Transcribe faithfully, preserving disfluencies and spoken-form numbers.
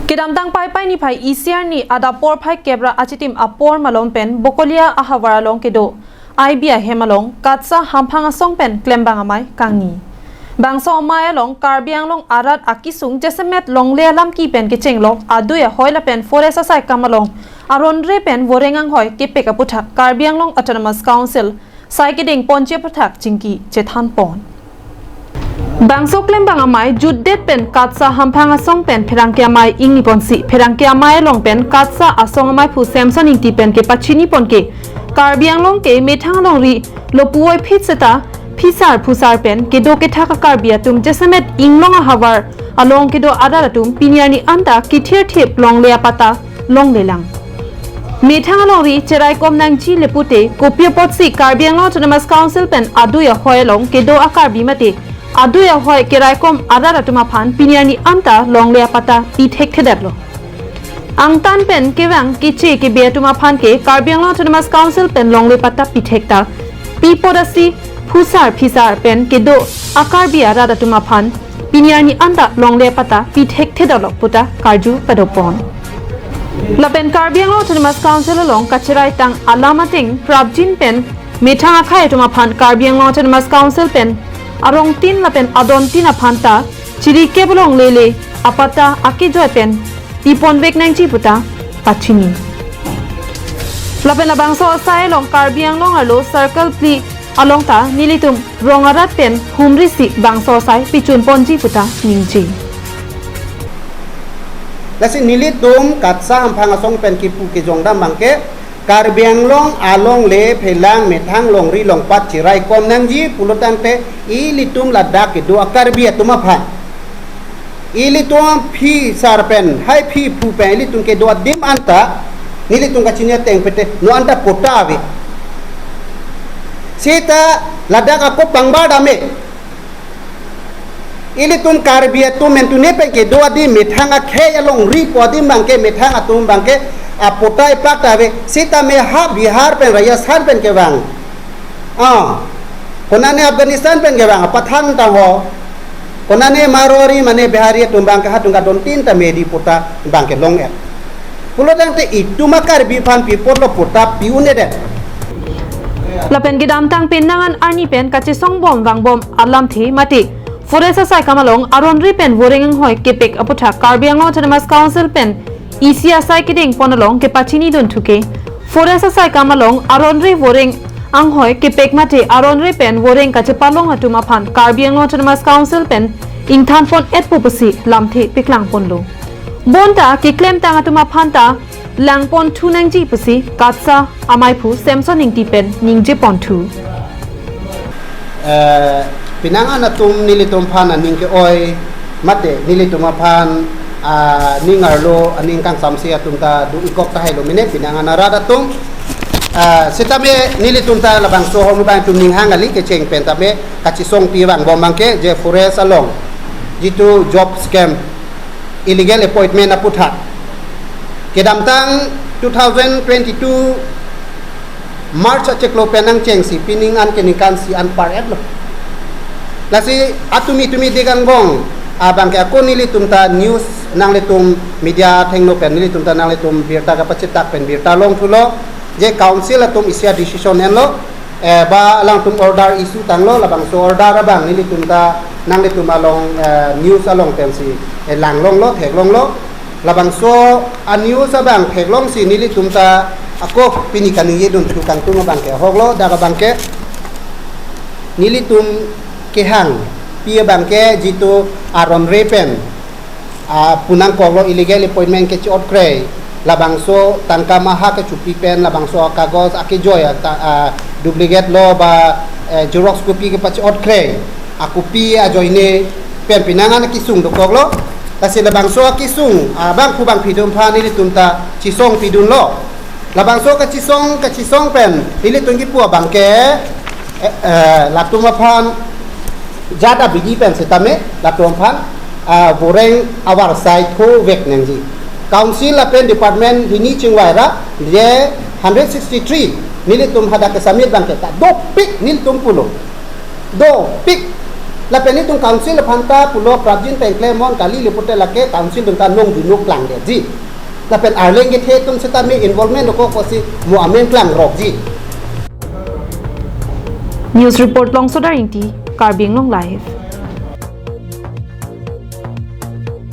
Kedamtang Paipai niphai isi arni adap porphai kep ra achitim apor malom pen Bokolia ahavar along kedo I B ahem along KATSSA hamphang asong pen klembang amei kangni. Bangso amei along Karbi Anglong arat akesung jasemet longle alamki pen kechenglok adui ahoi lapen forest asaikam along aron-re pen voreng anghoi kepek aputhak Karbi Anglong Autonomous Council sai kedeng ponji aputhak chingki chethan pon. Bangso klembang amei jutdet pen KATSSA hamphang asong pen pherangke amei ingni ponsi, pherangke amei along pen KATSSA asong ameiphu Samson Ingti pen kepachini pon ke Karbi Anglong ke methang alongri lo puvoiphit seta phisar phusar pen kedo kethak a-Karbi atum jasemet inglong ahavar along kedo arat atum pini arni anta kethirthip longle apatta longlelang. Methang alongri cheraikom nangji le pute kopi apotsi Karbi Anglong Autonomous Council pen adui ahoi along kedo a-Karbi mate adui ahoi keraikom arat atum aphan pini arni anta longle apatta pithekthedetlo. Angtan pen kevang keche kebe atum aphan ke Karbi Anglong Autonomous Council pen longle patta pithek ta pi pon asi, phusar phisar pen kedo a-Karbi arat atum aphan pini arni anta longle patta pithekthedetlo puta karju padopon. Lapen Karbi Anglong Autonomous Council along kacherai tang alam ateng prapjin pen methang akhei atum aphan Karbi Anglong Autonomous Council pen arongtin lapen adontin aphan ta chirikep longle le apatta akejoi pen pi ponvek nangji puta pachini. Lapen labangso asai along Karbi Anglong arlo circle phli along ta nelitum rong arat pen humrisi bangso asai pichun ponji puta ningje. Lasi nelitum KATSSA hamphang asong pen kipu kejongdam abangke Karbi Anglong alongle phelang methang longri longpat cheraikom nangji pulotangte ilitum ladak kedo a-Karbi atum aphan, ilitum phisar pen hai phiphu pen ilitum kedo adim anta nelitum kachini ateng pete non anta patta ave. Seta ladak ako pangbar dam-e. Ilitum Karbi atum mentune pen kedo adim methang akhei alongri po adim abangke methang atum abangke apatta ipak ta ave, seta me ha Bihar pen Rajasthan pen kevang, ah, konane Afghanistan pen kevang Pathan ta ho, konane Marwari mane Bihari atum abangke hatung kadontin ta me di patta abangke long-et. Pulotangte itum a-Karbi aphan pi apotlo patta pi un-edet. Lapen kedamtang penang an arni pen kachesong bom vangbom alamthe mate forest asaikam along aron-re pen voreng anghoi kepek aputhak Karbi Anglong Autonomous Council pen isi asai kedeng pon along kepachini dunthu ke forest asaikam along aron-re voreng anghoi kepek mate aron-re pen voreng kachepalong atum aphan Karbi Anglong Autonomous Council pen ingthan pon-etpo pusi lamthe paklang ponlo. Bonta keklem tang atum aphan ta lang ponthu nangji pusi KATSSA ameiphu Samson Ingti pen ningje ponthu. Eh, penang an atum nelitum aphan aning ke-oi mate nelitum aphan, ah, ning arlo aning kangsamse atum ta do-ik kok tahai lo mene penang an arat atum. Ah, sitame nelitum ta labangso ahormu abang atum ninghang kali kecheng pen tame kachesongpi vangbom abangke je forest along jitu job scam illegal appointment aputhak. Kedamtang two thousand twenty-two March achiklo pen nangchengsi pining an ke ningkan isi an par-etlo. Lasi atumi tumi degang bong abangke ako nelitum ta news nanglitum media thengno pen nelitum ta nanglitum birta kapachitak pen birta longthulo je council atum isi a-decision enlo, eh, ba alangtum order issue tanglo, labangso order abang nelitum ta nanglitum along, eh, news along pensi, eh, langlonglo, theklonglo. Labangso a-news abang theklongsi nelitum ta ako pini kaningje dunthu kangtung abangke ahoklo, dak abangke nelitum kehangpi abangke jitu aron-re pen, ah, pu nangkoklo illegal appointment kechi-ot krei, labangso tangka maha kechopi pen, labangso a-kagos akejoi, ah, ta, ah, duplicate lo ba, eh, xerox copy kepachi-ot krei, akopi ajoine pen penang an akesung dokoklo. Lasi labangso akesung abangphu bangphi atum aphan nelitum ta chesongpi dunlo. Labangso kachesong kachesong pen nelitum kipu abangke, eh, eh, latum aphan jat abidi pen sitame latum aphan, ah, voreng avarsai thovek nangji. Council lapen department hini chingvai ra je hundred sixty-three nelitum hadak ke-submit abangke ta dopik nelitum pulo. Dopik. Lapen itum council aphan ta pulo prapjin pengklemon kali le pute lake council atum ta nong dunuk klangdetji. Lapen arleng kethe atum setame involvement dokok pusi mo amen klangrokji. News report Longsodar Ingti, Karbi Anglong Live.